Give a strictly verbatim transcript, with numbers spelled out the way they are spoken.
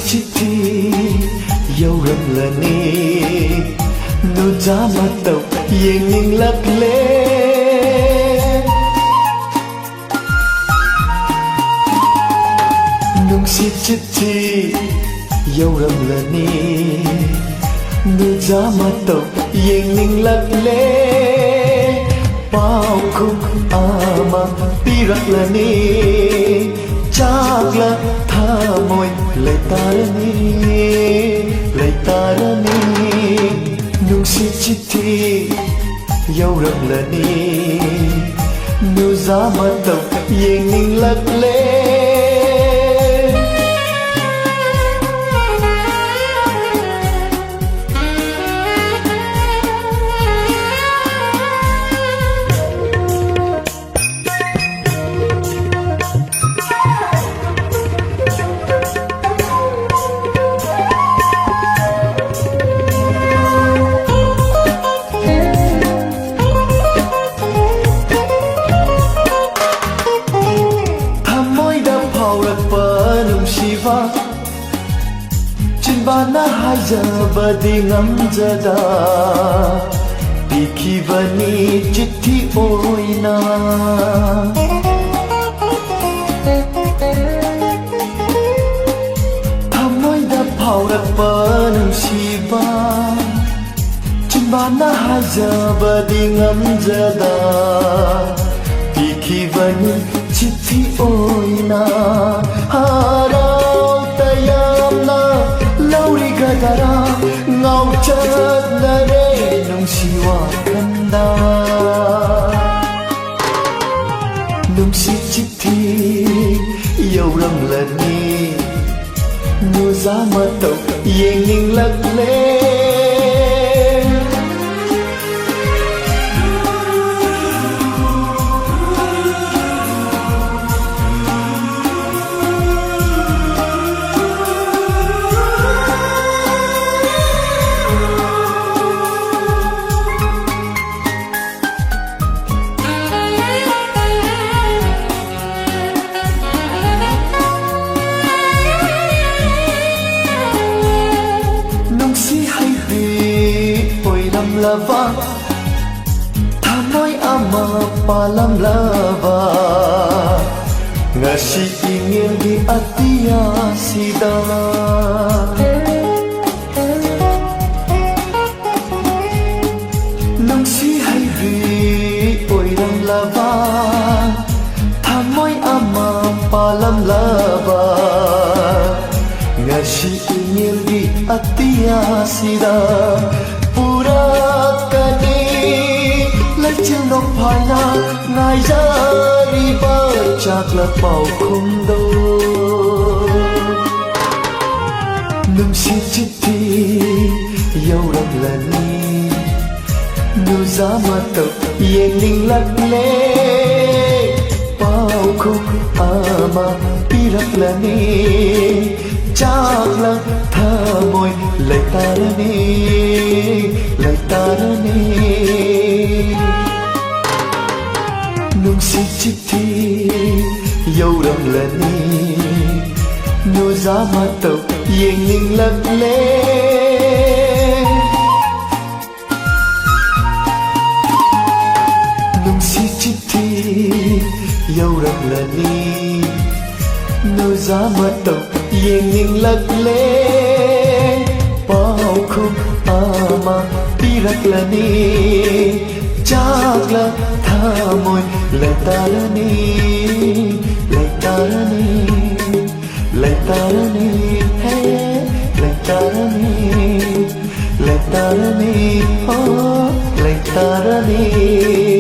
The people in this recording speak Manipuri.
ꯆꯤꯊꯤ ꯌꯧꯔꯝꯂꯅꯤ, ꯅꯨꯖꯥ ꯃꯇꯧ ꯌꯦꯡꯅꯤꯡꯂꯛꯂꯦ꯫ ꯅꯨꯡꯁꯤ ꯆꯤꯊꯤ ꯌꯧꯔꯝꯂꯅꯤ, ꯅꯨꯖꯥ ꯃꯇꯧ ꯌꯦꯡꯅꯤꯡꯂꯛꯂꯦ꯫ ꯄꯥꯎꯈꯨꯝ ꯑꯃ ꯄꯤꯔꯛꯂꯅꯤ, ꯆꯥꯛꯂ ꯊꯃꯣꯏ ꯂꯩꯇꯥꯔꯅꯤ, ꯂꯩꯇꯥꯔꯅꯤ꯫ ꯅꯨꯡꯁꯤ ꯆꯤꯊꯤ ꯌꯧꯔꯝꯂꯅꯤ, ꯅꯨꯖꯥ ꯃꯇꯧ ꯌꯦꯡꯅꯤꯡꯂꯛꯂꯦ꯫ ꯊꯃꯣꯏꯗ ꯐꯥꯎꯔꯛꯄ ꯅꯨꯡꯁꯤꯕ, ꯆꯤꯟꯕꯥꯟꯅ ꯍꯥꯏꯖꯕꯗꯤ ꯉꯝꯖꯗ, ꯄꯤꯈꯤꯕꯅꯤ ꯆꯤꯊꯤ ꯑꯣꯏꯅ꯫ ꯊꯃꯣꯏꯗ ꯐꯥꯎꯔꯛꯄ ꯅꯨꯡꯁꯤꯕ, ꯆꯤꯟꯕꯥꯟꯅ ꯍꯥꯏꯖꯕꯗꯤ ꯉꯝꯖꯗ, ꯄꯤꯈꯤꯕꯅꯤ ꯆꯤꯊꯤ ꯑꯣꯏꯅ꯫ ꯍꯔꯥꯎ ꯇꯌꯥꯝꯅ ꯂꯧꯔꯤꯒꯗꯔꯥ, ꯉꯥꯎꯆꯠꯅꯔꯦ ꯅꯨꯡꯁꯤ ꯋꯥꯈꯜꯗ꯫ ꯅꯨꯡꯁꯤ ꯆꯤꯊꯤ ꯌꯧꯔꯝꯂꯅꯤ, ꯅꯨꯖꯥ ꯃꯇꯧ ꯌꯦꯡꯅꯤꯡꯂꯛꯂꯦ꯫ ꯂꯕ, ꯊꯃꯣꯏ ꯑꯃ ꯄꯥꯜꯂꯝꯂꯕ, ꯉꯁꯤ ꯏꯉꯦꯜꯒꯤ ꯑꯇꯤꯌꯥꯁꯤꯗ꯫ ꯅꯨꯡꯁꯤ ꯍꯩꯕꯤ ꯑꯣꯏꯔꯝꯂꯕ, ꯊꯃꯣꯏ ꯑꯃ ꯄꯥꯜꯂꯝꯂꯕ, ꯉꯁꯤ ꯏꯉꯦꯜꯒꯤ ꯑꯇꯤꯌꯥꯁꯤꯗ ꯄꯨꯔꯛꯀꯅꯤ꯫ ꯂꯩꯆꯤꯜ ꯅꯣꯡꯐꯥꯅ ꯉꯥꯏꯖꯔꯤꯕ ꯆꯥꯛꯂ ꯄꯥꯎꯈꯨꯝꯗꯣ꯫ ꯅꯨꯡꯁꯤ ꯆꯤꯊꯤ ꯌꯧꯔꯛꯂꯅꯤ, ꯅꯨꯖꯥ ꯃꯇꯧ ꯌꯦꯡꯅꯤꯡꯂꯛꯂꯦ, ꯄꯥꯎꯈꯨꯝ ꯑꯃ ꯄꯤꯔꯛꯂꯅꯤ, ꯆꯥꯛꯂ ꯊꯃꯣꯏ ꯂꯩꯇꯥꯔꯅꯤ, ꯂꯩꯇꯥꯔꯅꯤ꯫ ꯅꯨꯡꯁꯤ ꯆꯤꯊꯤ ꯌꯧꯔꯝꯂꯅꯤ, ꯅꯨꯖꯥ ꯃꯇꯧ ꯌꯦꯡꯅꯤꯡꯂꯛꯂꯦ꯫ ꯅꯨꯡꯁꯤ ꯆꯤꯊꯤ ꯌꯧꯔꯛꯂꯅꯤ, ꯅꯨꯖꯥ ꯃꯇꯧ ꯌꯦꯡꯅꯤꯡꯂꯛꯂꯦ, ꯄꯥꯎꯈꯨꯝ ꯑꯃ ꯄꯤꯔꯛꯂꯅꯤ, ꯆꯥꯛꯂ ꯊꯃꯣꯏ ꯂꯩꯇꯥꯔꯅꯤ, ꯂꯩꯇꯥꯔꯅꯤ, ꯂꯩꯇꯥꯔꯅꯤ, ꯍꯦ, ꯂꯩꯇꯥꯔꯅꯤ, ꯂꯩꯇꯥꯔꯅꯤ, ꯑꯣ, ꯂꯩꯇꯥꯔꯅꯤ꯫